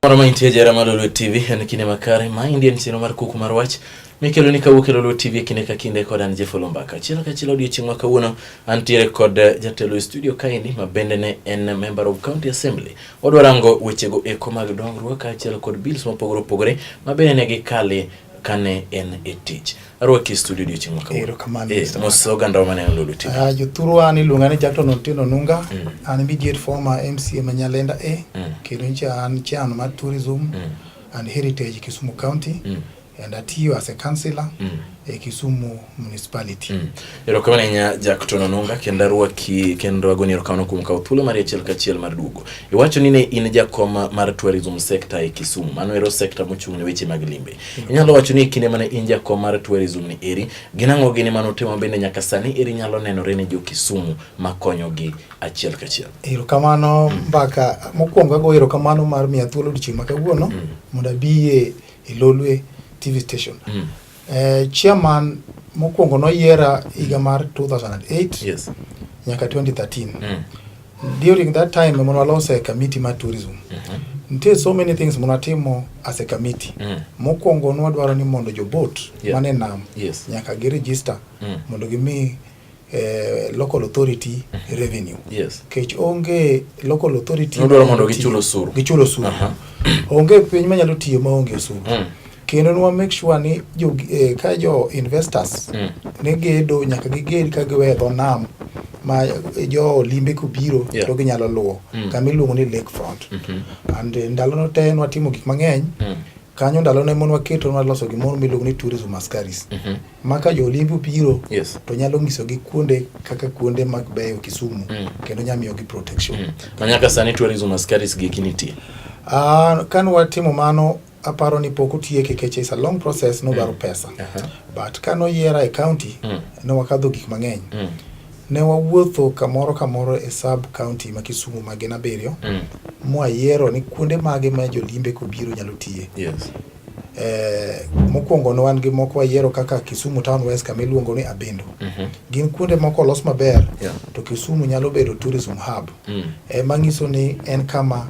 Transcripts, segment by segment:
Moro ma intie jera mar Lolwe TV en kinde makare ma endi en chenro mar kuku mar wach mikelo ni kawuok e Lolwe TV e kinde ka kinde kod an Jeff Olombaka. Achiel kachiel odiochieng' ma kawuono antiere kod jatelo e studio kaendi ma bende ne en member of county assembly. Wadwa rango wechego eko mag dongruok kaachiel kod bills mopogore opogore ma bende ne gikale kane en e tich. Arwaki e studio odiochieng' ma kawuono. Erokamano, Eh, Mr. mos oganda wa maneno Lolwe TV. Ah, jothurwa an iluonga ni Jackton Otieno Nunga. An immediate former MCA ma Nyalenda A. Kendo nyicha an chairman mar tourism and heritage Kisumu County. And atiyo as a councillor e Kisumu Municipality. Erokamano ahinya Jackton Onunga kendo arwaki kendo agoni erokamano kuom kawo thuolo mari achiel kachiel mar duogo. Iwacho ni ne in jakom mar tourism sector e Kisumu, mano ero sector mochung' ne weche mag limbe. Inyalo wacho ni e kinde mane in jakom mar tourism ni eri, gin ang'o gini mane utimo bende nyaka sani eri nyalo nenore ne jo Kisumu makonyogi achiel kachiel? Erokamano Mbaka. Mokwongo ago erokamano mar miya thuolo odiochieng' ma kawuono mondo abi e Lolwe TV station. Chairman mokwongo noyiera higa mar 2008 nyaka 2013. During that time ema waloso e committee mar tourism. Nitie so many things manatimo as a committee. Mokwongo nwadwaro ni mondo jo boat mane nam nyaka gi register mondo gimi local authority revenue. Kech onge local authority Nodwaro mondo gichul osuru. Gichul osuru. Onge piny manyalo tiyo maonge osuru. Kendo nwa make sure ni jo, ka jo investors ne gedo nyaka giged ka giweyo dho nam ma jo limbe kobiro to ginyalo luwo kama iluongo ni lake front. And ndalono te nwatimo gik mang'eny. Kanyo ndalo ne mon waketo nwaloso gimoro miluongo ni tourism askaris. Ma ka jo limbe obiro to nyalo nyisogi kuonde kaka kuonde mag beyo Kisumu kendo nyalo miyogi protection. Ma nyaka sani tourism askaris gi eki nitie. Kane watimo mano aparo ni pok otieke nikech it's a long process nodwaro pesa. But kane oyiera e county ne wakadho gik mang'eny. Ne wawuotho kamoro kamoro e sub county ma Kisumu ma gin 7 mwayiero ni kuonde mage ma jolimbe kobiro nyalo tiye. Mokwongo ne wan gi moko wayiero kaka Kisumu Town West kama iluongo ni Abendo. Gin kuonde moko olos maber to Kisumu nyalo bedo tourism hub. Manyiso ni en kama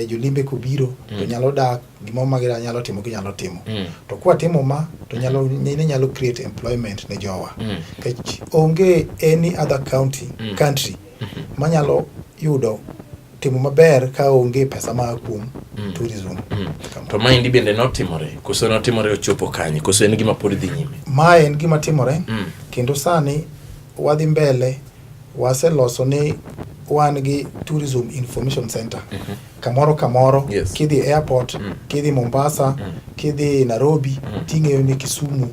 jolimbe kobiro to nyalo dak, gimoro ma ginyalo timo ginyalo timo. To kwatimo ma to nyalo ne nyalo create employment ne jowa. Nikech onge any other county, country manyalo yudo timo maber ka onge pesa maa kuom tourism. To maendi bende notimore koso notimore ochopo kanye koso en gima pod dhi nyime? Mae en gima timore kendo sani wadhi mbele waseloso ni wan gi tourism information center kamoro kamoro. Kidhi airport, kidhi Mombasa, kidhi Nairobi, ting'eyo ni Kisumu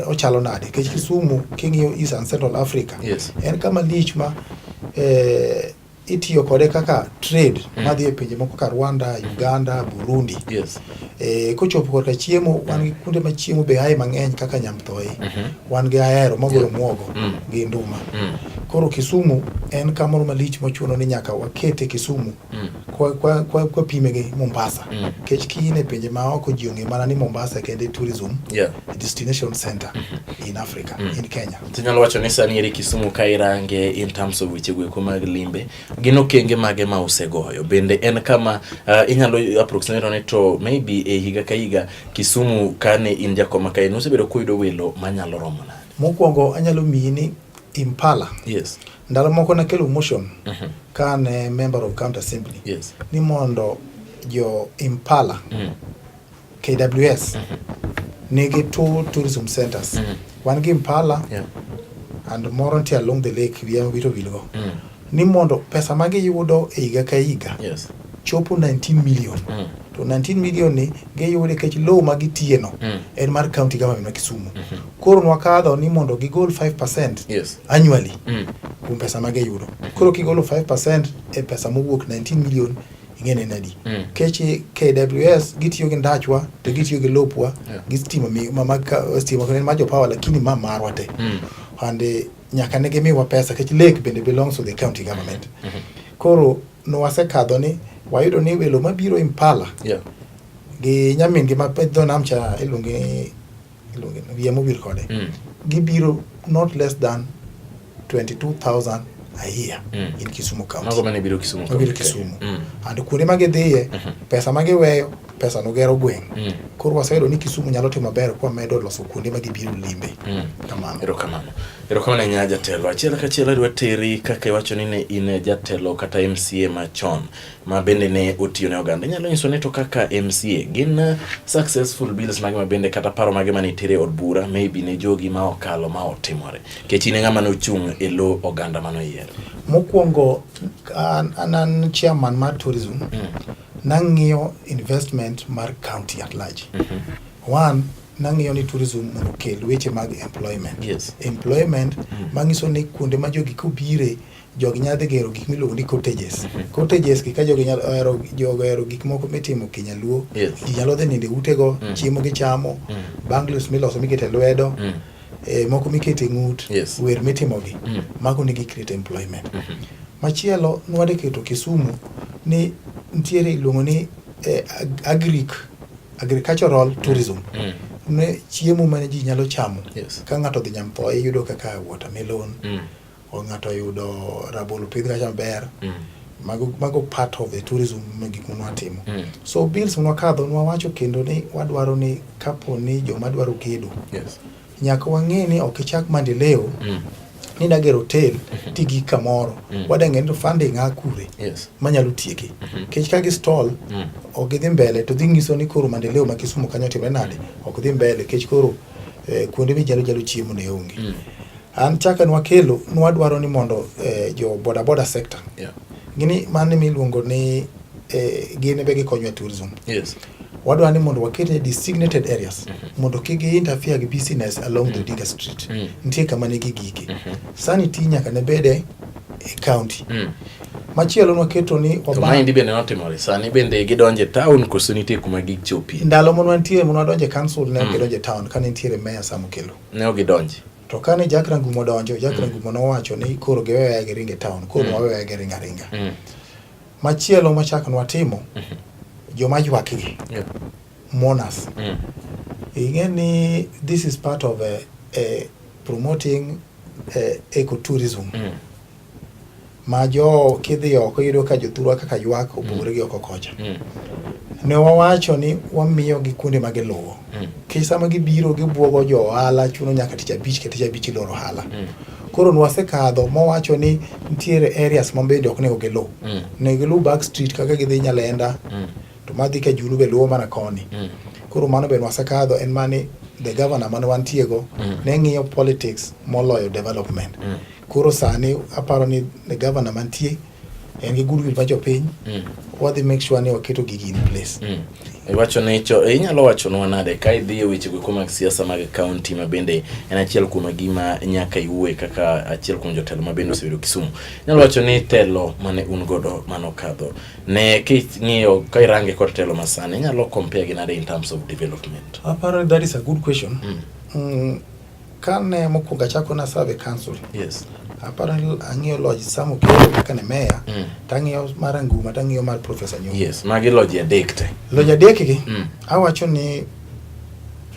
ochalo nade. Nikech Kisumu king'iyo East and Central Africa en kama lich ma itiyo kode kaka trade madhi e pinje moko kaka Rwanda, Uganda, Burundi. Kochopo korka chiemo, wan gi kuonde ma chiemo be aye mang'eny kaka Nyamthoe. Wan gi Ahero magolo muogo gi nduma. Koro Kisumu en kamoro malich mochuno ni nyaka wakete Kisumu kwa pime gi Mombasa. Nikech ki in e pinje ma oko ji ong'e mana ni Mombasa kende tourism destination center in Africa, in Kenya. Tinyalo wacho ni sani eri Kisumu ka irange in terms of weche goeko mag limbe, gin okenge mage ma usegoyo? Bende en kama inyalo approximate ni to maybe e higa ka higa Kisumu kane in jakoma kae usebedo kuyudo welo manyalo romo nade? Mokwongo anyalo miyi ni Impala. Ndalo moko nakelo motion ka an member of county assembly ni mondo jo Impala KWS nigi two tourism centers. Wan gi Impala and moro nitie along the lake wiya wito wilgo. Ni mondo pesa ma giyudo e higa ka higa chopo 19 million. To 19 million ni giyude nikech lowo ma gitiye no en mar county government ma Kisumu. Koro nwakadho ni mondo gigol 5% annually kuom pesa ma giyudo. Koro kigolo 5% e pesa mowuok 19 million ing'e ni en adi. Nikech KWS gitiyo gi ndachwa to gitiyo gi lopwa gi stima ma stima en mar jo power lakini ma marwa te. And nyaka ne gimiwa pesa nikech lake bende belongs to the county government. Koro nwasekadho ni wayudo ni welo mabiro Impala gi nyamin gi ma dho nam cha iluonge wiya mowil kode. Gibiro not less than 22,000 a year in Kisumu County. Mago mane biro Kisumu. Mabiro Kisumu. And kuonde ma gidhiye, pesa ma giweyo, pesa no gero gweng'. Koro waseyudo ni Kisumu nyalo timo maber kwa medo loso kuonde ma gibiro limbe. Kamano. Erokamano. Erokamano ahinya jatelo. Achiel kachiel adwa teri kaka iwacho ni ne in jatelo kata MCA machon ma bende ne otiyo ne oganda. Inyalo nyiso ni to kaka MCA gin successful bills mage ma bende kata paro mage mane itere e od bura maybe ne jogi ma okalo ma otimore. Nikech in e ng'ama nochung' e lo oganda mane oyiero. Mokwongo an an an chairman mar tourism nang'iyo investment mar county at large. One, nang'iyo ni tourism mondo okel weche mag employment. Employment manyiso ni kuonde ma jogi kobire jogi nyalo dhi gero gik miluongo ni cottages. Cottages gi ka jogi nyalo ohero jogo ohero gik moko mitimo kinyaluo. Ji nyalo dhi nindo e utego, chiemo gichamo, bangles miloso mikete e lwedo, moko mikete e ng'ut, wer mitimogi. Mago nigi create employment. Machielo nwadhi keto Kisumu ni nitiere iluongo ni agric agricultural tourism. Ne chiemo mane ji nyalo chamo. Ka ng'ato odhi Nyamthoe iyudo kaka watermelon, o ng'ato oyudo rabolo pidh kacha maber. Mago part of the tourism ma gik ma nwatimo. So bills nwakadho nwawacho kendo ni wadwaro ni kapo ni joma dwaro gedo nyaka wang'e ni ok ichak maendeleo ni dagero hotel tigik kamoro. Wadang'e ni to funding a kure manyalo tieke. Nikech ka gi stall ok gidhi mbele to dhi nyiso ni koro maendeleo ma Kisumu kanyo otimre nade ok dhi mbele nikech koro kuonde minyalo jalo chiemo ne onge. An chaka nwakelo nwadwaro ni mondo jo boda boda sector gini mano miluongo ni gin be gikonyo e tourism. Wadwaro ni mondo waket e designated areas mondo kik gi interfere gi business along the Odinga Street. Nitie kama ne gigike. Sanity nyaka ne bede e county. Machielo nwaketo ni To maendi bende notimore. Sani bende gidonje town koso nitie kuma gichopie? Ndalo mane wantie mane wadonje council ne ok gidonje town kane nitiere mayor Sam Okello. Ne ok gidonje. To kane Jack Rangumo odonjo, Jack Rangumo nowacho ni koro giweya giringe town, koro waweya giringa aringa. Machielo machak nwatimo, joma ywak gi, mourners. Ing'e ni this is part of promoting ecotourism. Ma jo kidhi oko iyudo ka jothurwa kaka ywak opogore gi oko kocha. Ne wawacho ni wamiyo gi kuonde ma giluwo. Nikech sama gibiro gibuogo jo ohala chuno nyaka tich abich ka tich abich iloro ohala. Koro nwasekadho mawacho ni nitiere areas ma bende ok onego giluw. Onego giluw back street kaka gidhi Nyalenda, to madhi Kajulu be luwo mana koni. Koro mano be nwasekadho en mani the governor mane wantie go ne ng'iyo politics moloyo development. Koro sani aparo ni the governor mantie en gi goodwill mar jopiny. Wadhi make sure ni waketo gigi in place. Iwacho ni cho inyalo wachonwa nade ka idhi e weche go mag siasa mag county ma bende en achiel kuom gima nyaka iwuoye kaka achiel kuom jotelo ma bende osebedo Kisumu. Inyalo wacho ni telo mane un godo manokadho ne king'iyo ka irange kod telo masani inyalo compare gi nade in terms of development? Aparo ni that is a good question. Kane mokwongo achako na serve council. Aparo ni ang'iyo lodge Sam Okello kaka ne mayor, tang'iyo mar Anguma, tang'iyo mar Professor Nyong'o. Yes, magi lodge adek te. Lodge adek gi, awacho ni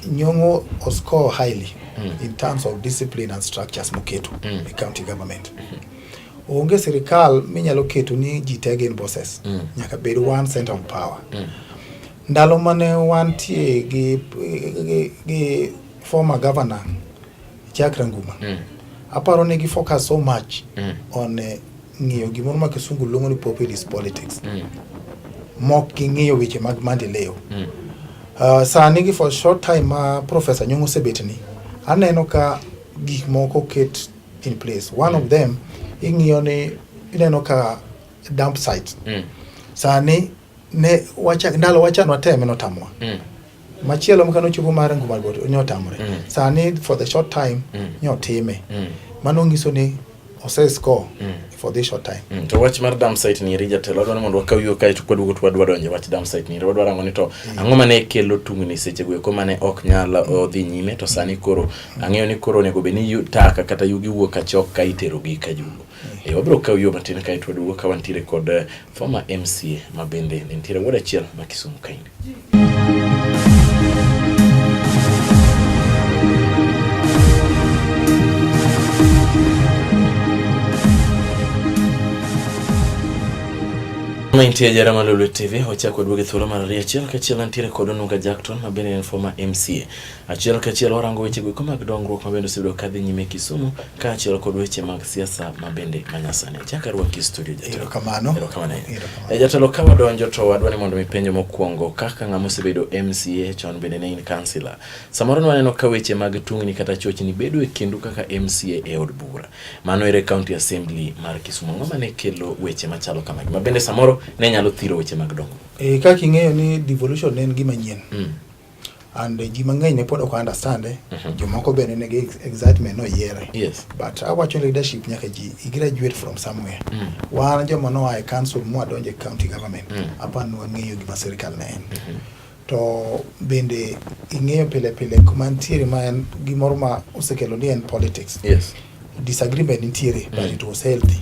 Nyong'o o score highly in terms of discipline and structures moketo e county government. Onge sirikal minyalo keto ni ji te gin bosses. Nyaka bed one center of power. Ndalo mane wantie gi former governor Jack Ranguma, aparo ni gi focus so much on ng'iyo gimoro ma kisungu luongo ni populist politics. Mok ging'iyo weche mag maendeleo. Sani gi for short time ma Professor Nyong'o osebet ni, aneno ka gik moko ket in place. One of them, ing'iyo ni ineno ka dump site. Sani ne wacha ndalo wacha wateme notamwa. Machielo mkano chopo mar Nguma ne otamore. Sani for the short time nyotime. Mano nyiso ni ose score for this short time. To wach mar dump site ni eri jatelo adwaro ni mondo wakaw yo kae to kwaduogo to wadwa donjo e wach dump site ni eri wadwa rango ni to ang'o mane kelo tungni seche go eko mane ok nyal dhi nyime to sani koro ang'eyo ni koro onego bed ni taka kata yugi wuok kachok ka itero gi Kajulu. Wabiro kawo yo matin kae to waduogo ka wantiere kod former MCA ma bende ne nitiere wuod achiel ma Kisumu kaendi. Ma intie jara mar Lolwe TV, ochako waduogo e thuolo mar ariyo. Achiel kachiel antiere kod Onuga Jackton ma bende en former MCA. Achiel kachiel warango weche goeko mag dongruok ma bende osebedo kadhi nyime Kisumu kaachiel kod weche mag siasa ma bende manyasani. Achako arwaki e studio jatelo. Erokamano. Erokamano ahinya. E jatelo ka wadonjo to wadwa ni mondo mi penjo mokwongo kaka ng'ama osebedo MCA chon bende ne in kansila. Samoro ne waneno ka weche mag tungni kata chochni bedo e kindu kaka MCA e od bura. Mano ere County Assembly mar Kisumu. Ang'o mane kelo weche machalo kamagi ma bende samoro ne nyalo thiro weche mag dongruok? E, kaka ing'eyo ni devolution ne en gima nyien. And ji mang'eny ne pod ok understand eh. Jomoko bende nigi excitement noyiere. But awacho leadership nyaka ji i graduate from somewhere. Wan joma noa e council mwadonjo e county government, aparo ni wang'eyo gima sirikal ne en. To bende ing'eyo pile pile kuma nitiere ma en gimoro ma osekelo ni en politics. Disagreement nitiere, but it was healthy.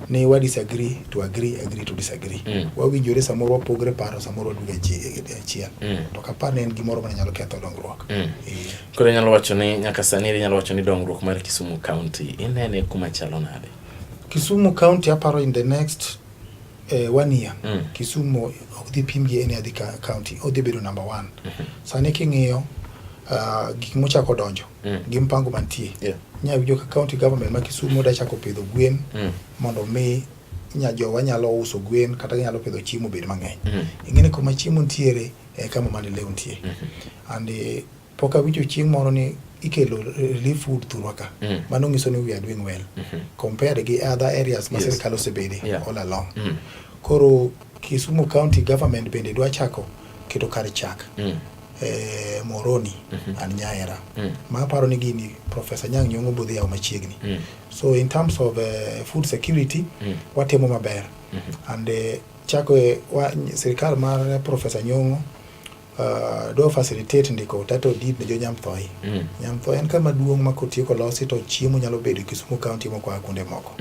Ni wa disagree to agree, agree to disagree. Wawinjore samoro wapogre paro, samoro waduogo e achiel. To ok apar ni en gimoro mane nyalo ketho dongruok. Koro inyalo wacho ni nyaka sani inyalo wacho ni dongruok mar Kisumu County inene kuma chalo nade? Kisumu County aparo in the next one year, Kisumu ok dhi pim gi any other county, odhi bedo number one. Sani king'iyo gik mochako donjo gi mpango mantie, inya winjo ka county government ma Kisumu da chako pidho gwen mondo mi nya jowa nyalo uso gwen kata ginyalo pidho chiemo bed mang'eny. Ing'e ni kuma chiemo nitiere e kama maendeleo nitie. And pok awinjo chieng' moro ni ikelo relief food thurwa ka. Mano nyiso ni we are doing well compared gi other areas ma sirikal osebede all along. Koro Kisumu County government bende dwa chako keto kar chak Moroni and Nyaera. Ma aparo ni gini Professor Anyang' Nyong'o bodhi yawo machiegni. So in terms of food security, watimo maber. And chako sirikal mar Professor Nyong'o dwa facilitate ndiko title deed ne jo Nyamthoi. Nyamthoi en kama duong' ma kotieko losi to chiemo nyalo bedo e Kisumu County moko a kuonde moko.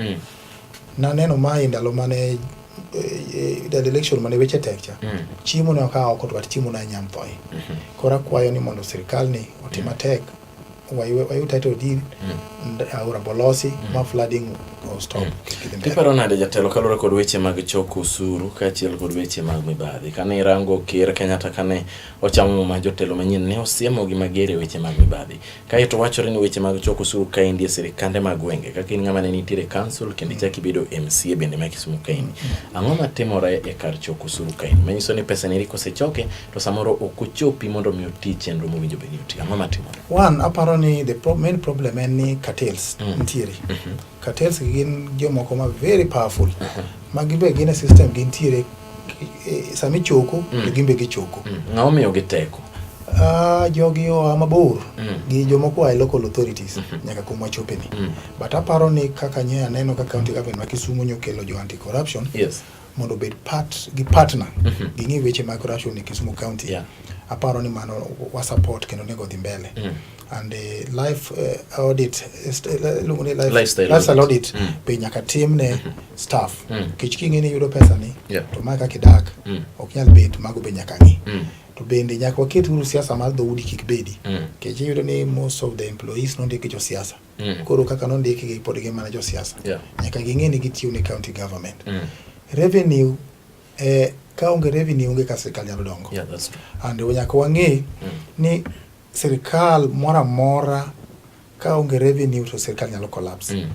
Naneno mae ndalo mane ndalo election mane weche tek cha. Chiemo ne ok a oko to but chiemo ne a Nyamthoi. Koro akwayo ni mondo sirikal ni otim matek wayud title deed, aora bolosi ma flooding stop. Iparo nade jatelo kaluwore kod weche mag choko osuru kaachiel kod weche mag mibadhi? Kane irango Ker Kenyatta kane ochamo muma jotelo manyien ne osiemo gi mager e weche mag mibadhi. Kaeto wachore ni weche mag choko osuru kaendi e sirikande mag gwenge kaka in ng'ama ne nitiere council kendo ichak ibedo MCA bende ma Kisumu kaendi. Ang'o matimore e kar choko osuru kaendi? Manyiso ni pesa ni kosechoke to samoro ok ochopi mondo mi oti chenro mowinjo bed ni oti. Ang'o matimore? One, aparo ni the main problem en ni cartels nitiere. Cartels gin jomoko ma very powerful. Ma gin be gin e system gintiere sama ichoko to gin be gichoko. Ng'a omiyo gi teko? Jogi oa mabor gi jomoko oa e local authorities nyaka kuma wachope ni. But aparo ni kaka nye aneno ka county government ma Kisumu nyokelo jo anti corruption mondo obed part gi partner ging'i weche mag corruption e Kisumu County. Aparo ni mano wa support kendo onego dhi mbele. And life audit, iluongo ni lifestyle audit be nyaka tim ne staff. Nikech king'e ni iyudo pesa ni to ma kaka idak ok nyal bet, mago be nyaka ng'i. To bende nyaka waket uru siasa mar dhoudi kik bedi. Nikech iyudo ni most of the employees nondik gi josiasa. Koro kaka nondikgi pod gin mana josiasa. Nyaka ging'e ni gitiyo ne county government. Revenue, ka onge revenue onge ka sirikal nyalo dongo. Yeah, that's true. And nyaka wang'e ni sirikal moro amora ka onge revenue to sirikal nyalo collapse.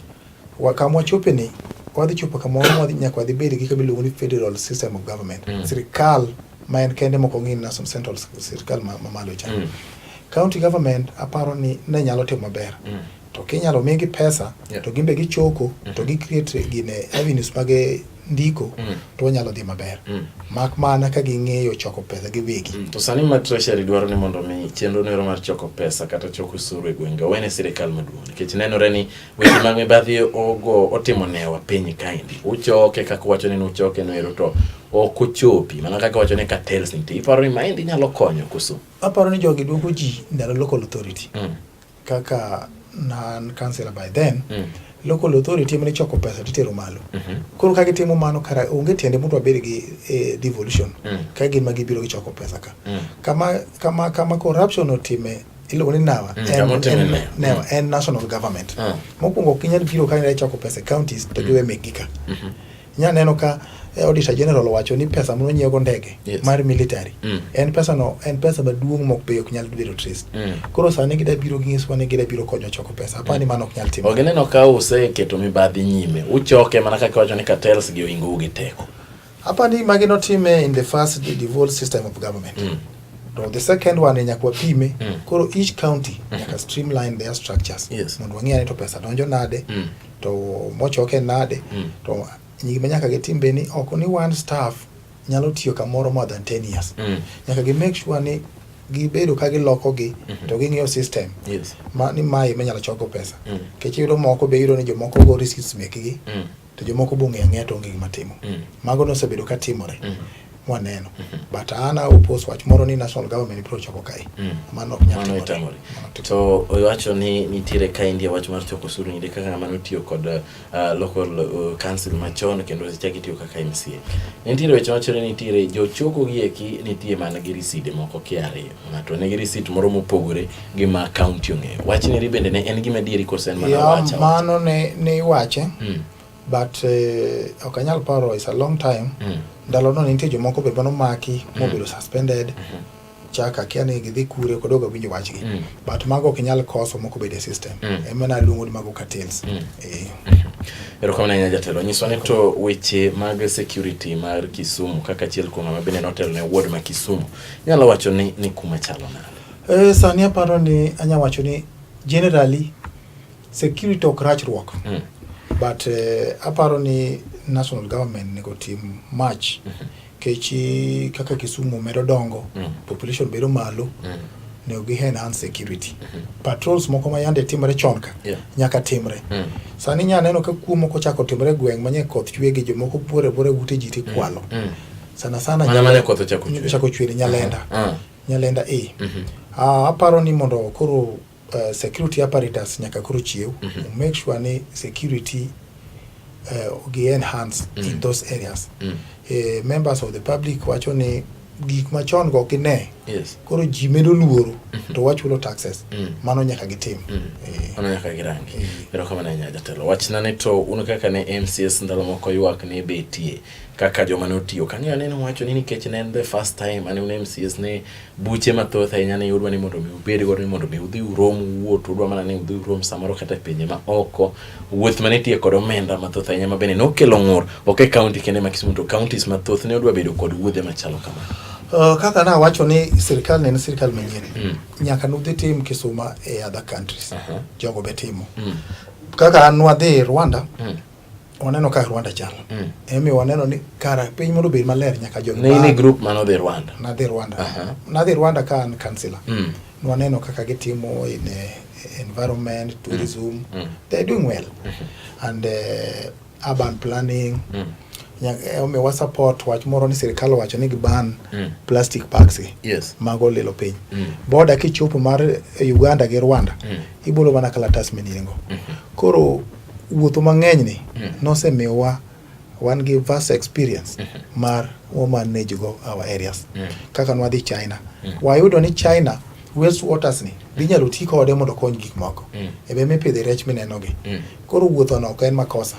Kama wachope ni wadhi chopo kamoro nyaka wadhi bed gi kama iluongo ni federal system of government. Sirikal ma en kende mok ong'i national central sirikal ma malo cha. County government aparo ni ne nyalo timo maber. To kinyalo migi pesa to gin be gichoko to gi create gine avenues mag ndiko to wanyalo dhi maber. Mak mana ka ging'eyo choko pesa giwegi. To sani ma Treasury dwaro ni mondo mi chenro nero mar choko pesa kata choko osuru e gwenge owene sirikal maduong' nikech nenore ni weche mag mibadhi ogo otimo newa piny kaendi. Uchoke kaka wacho ni uchoke no ero to ok ochopi mana kaka wacho ni cartels nitie. Iparo ni maendi nyalo konyo koso? Aparo ni jogi duoko ji ndalo local authority. Kaka nan councillor by then, local authority ema ne choko pesa titero malo. Koro ka gitimo mano kara onge tiende mondo wabed gi devolution. Ka gin ma gibiro gichoko pesa ka. Kama corruption otime iluongo ni NAWA, Kama otime newa. NEWA, en national government. Mokwongo ok inyal biro ka idwa choko pesa e counties to giwe mekgi ka. Inyalo neno ka Auditor General owacho ni pesa manonyiew ndege Yes. mar military en pesa no en pesa maduong' mok be ok nyal bedo traced. Koro sani gida biro ginyisowa ni gida biro konyo choko pesa. Apani mano ok nyal timore. Ok ineno ka useketo mibadhi nyime. Uchoke mana kaka iwacho ni cartels gi oingou gi teko. Apani magi notime in the first devolved system of government. To the second one nyaka wapime. Koro each county nyaka streamline their structures. Mondo wang'e ni to pesa donjo nade, to mochoke nade, to gima nyaka gitim be ni ok ni one staff nyalo tiyo kamoro more than 10 years. Nyaka gi make sure ni gibedo ka giloko gi to ging'iyo system ma ni mae ema inyalo choko pesa. Nikech iyudo moko be iyudo ni jomoko go receipts mekgi to jomoko be ong'eyo ang'eya to onge gima timo. Mago nosebedo ka timore mwaneno. But an a oppose wach moro ni national government biro choko kae. Mano ok nyal Mano timore. itamori. Mano ok timore. To iwacho ni nitiere ka India wach mar choko osuru nitie kaka ng'ama notiyo kod local council machon kendo osechak itiyo kaka MCA. Nitiere weche machore ni nitiere jochoko gi eki nitie man gi riside moko kia ariyo. Ng'ato nigi risit moro mopogore gi ma county ong'eyo. Wachni eri bende ne en gima adieri koso en mana Yeah, wach awacha? mano ne iwache but ok anyal paro is a long time. Ndalono ne nitie jomoko be manomaki mobedo suspended. Chak akia ni gidhi kure kod ok awinjo wachgi. But mago ok inyal koso moko bedo e system. Ema naluongo ni mago cartels. Erokamano ahinya jatelo. Nyiswa ni to weche mag security mar Kisumu kaka achiel kuom ng'ama bende notelo ne ward ma Kisumu inyalo wacho ni kuma chalo nade? Sani aparo ni anya wacho ni generally security ok rachruok. But aparo ni national government nego tim much. Kech kaka Kisumu medo dongo, population bedo malo, nego gi enhance security. Patrols moko ma yande timore chon ka, nyaka timre. Sani inya neno ka kuo moko chako timore e gweng' manye koth chwe gi jomoko buore buore ute ji tikwalo. Sana sana Mana mane koth ochako chwe. Ochako chwe Nyalenda. Nyalenda A. Aparo ni mondo koro security apparatus nyaka koro chiew, make sure ni security gi enhance in those areas. Members of the public wacho ni gik machon go gine. Koro ji medo luoro to wachulo taxes. Mano nyaka gitim. Mano nyaka girangi. Erokamano ahinya jatelo. Wachna ni to un kaka ne MCS ndalo moko ywak ne betie kaka joma notiyo. Kang'eyo ne nowacho ni nikech ne en the first time ane un MCS ne buche mathoth ahinya ne yudwa ni mondo mi ubed godo ni mondo mi udhi urom wuoth, udwa mana ni udhi urom samoro kata e pinje ma oko. Wuoth mane nitie kod omenda mathoth ahinya ma bende nokelo ng'ur ok e county kende ma Kisumu to counties mathoth ne odwa bedo kod wuodhe machalo kama. Kaka nawacho ni sirkal ne en sirkal manyien. Nyaka nudhi tim Kisuma e other countries. Jogo be timo. Kaka an nwadhi Rwanda, waneno kaka Rwanda chal. Emomiyo waneno ni kara piny mondo obed maler nyaka jogi Ne in e group mane odhi Rwanda? Nadhi Rwanda. Nadhi Rwanda ka an councillor. Nwaneno kaka gitimo in environment, tourism. They are doing well. And urban planning. Omiyo wa support wach moro ni sirkal owacho ni giban plastic bags gi. Mago lilo piny. Border kichopo mar Uganda gi Rwanda, ibolo mana kalatas miningo. Koro wuotho mang'eny ni nosemiyowa wan gi vast experience mar wa manage go our areas. Kaka nwadhi China. Wayudo ni China waste waters ni binyalo ti kode mondo okony gik moko. Ebe mipidhe rech mineno gi. Koro wuotho no ok en makosa.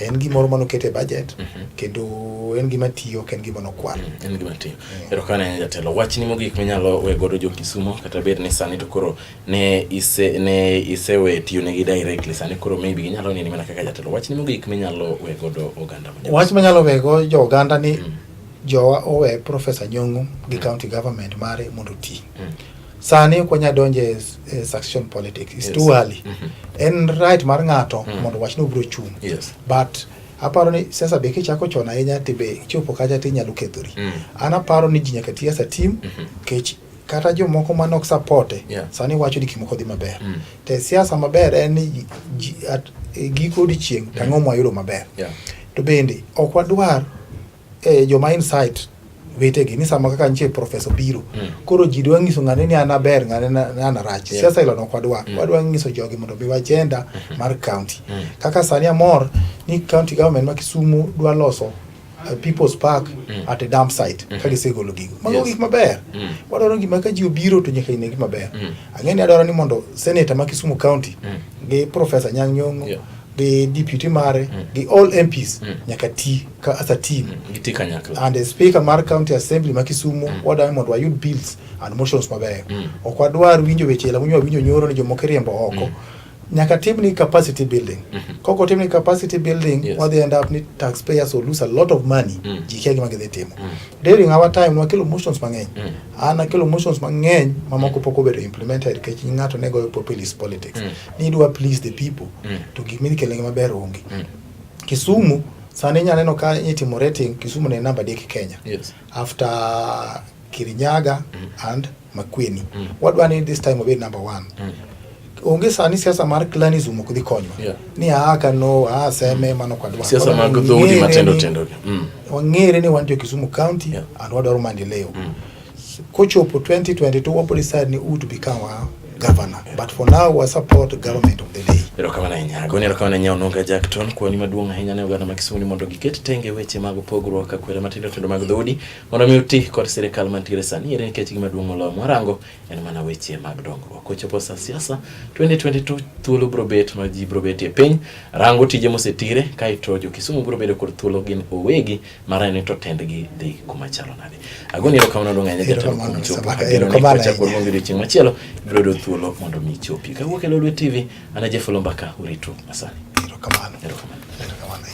En gimoro manoket e budget, kendo en gima tiyo, ok en gima nokwal. En gima tiyo. Erokamano ahinya jatelo. Wachni mogik minyalo we godo jo Kisumo, kata bed ni sani to koro ne isewe tiyo negi directly, sani koro maybe ginyalo neni mana kaka jatelo. Wachni mogik minyalo we godo oganda ma jo Wach manyalo we go jo oganda ni jowa owe Professor Nyong'o gi county government mare mondo oti. Sani ok wanyal donjo e succession politics. It's too early. En right mar ng'ato mondo wach ni obiro chung'. But aparo ni siasa be kichako chon ahinya to be ichopo kacha to inyalo kethori. An aparo ni ji nyaka ti as a team, nikech kata jomoko mane ok supporte sani wacho ni gik moko dhi maber. To siasa maber en ni giko odiechieng' to ang'o mwayudo maber. To bende ok wadwar joma insight wetegi ni sama kaka nitie professor biro koro ji dwa nyiso ng'ane ni an aber, ng'ane ni an arach. Siasa ilo ok wadwar. Wadwa nyiso jogi mondo omi agenda mar county. Kaka sani amor ni county government ma Kisumu dwa loso People's Park at a dump site ka gisegolo gigo. Mago gik maber. Wadwaro gima ka ji obiro to nyaka ine gima ber. Ang'e ni adwaro ni mondo senator ma Kisumu County gi Professor Anyang' Nyong'o gi deputy mare gi all MPs nyaka ti ka as a team. Giti kanyakla. And the speaker mar county assembly ma Kisumu wadwaro mondo wayud bills and motions mabeyo. Ok wadwar winjo weche ela munyo winjo nyoro ni jomoko iriembo oko. Nyaka timni capacity building. Kok otimni capacity building, wadhi end up ni taxpayers will lose a lot of money. Ji kia gima gidhi timo. During our time wakelo motions mang'eny. An akelo motions mang'eny mamoko pok obedo implemented nikech ng'ato ne goyo populist politics. Ni idwa please the people to gik midhi kelonegi maber onge. Kisumu sani inya neno ka itimo rating Kisumu ne namba 3 Kenya. After Kirinyaga and Makueni. Wadwa ni this time obed number 1. Onge sani siasa mar clanism ok dhi konywa. Ni aa kano, aa seme, mano ok wadwar. Siasa mag dhoudi matindo tindo. Wang'ere ni wan jo Kisumu County and wadwaro maendeleo. Kochopo 2022 wabro decide ni who to become our governor. But for now we support government of the day. Erokamano ahinya. Agoni erokamano ahinya Onunga Jackton kuoni maduong' ahinya ne oganda ma Kisumu ni mondo giket tenge weche mag pogruok akwede matindo tindo mag dhoudi mondo mi oti kod sirikal mantiere sani ere nikech gima duong' moloyo mwarango en mana weche mag dongruok. Kochopo sa siasa 2022 thuolo biro bet ma ji biro betie piny rango tije mosetire kaeto jo Kisumu biro bedo kod thuolo gin owegi mar neno ni to tendgi dhi kuma chalo nade. Agoni erokamano maduong' ahinya jatelo kuom chopo. Ageno ni kwachako waluongi odiochieng' machielo ibiro yudo thuolo mondo mi ichopi. Kawuok e Lolwe TV, an Jeff Olombaka, uritu masani. Erokamano. Erokamano. Erokamano.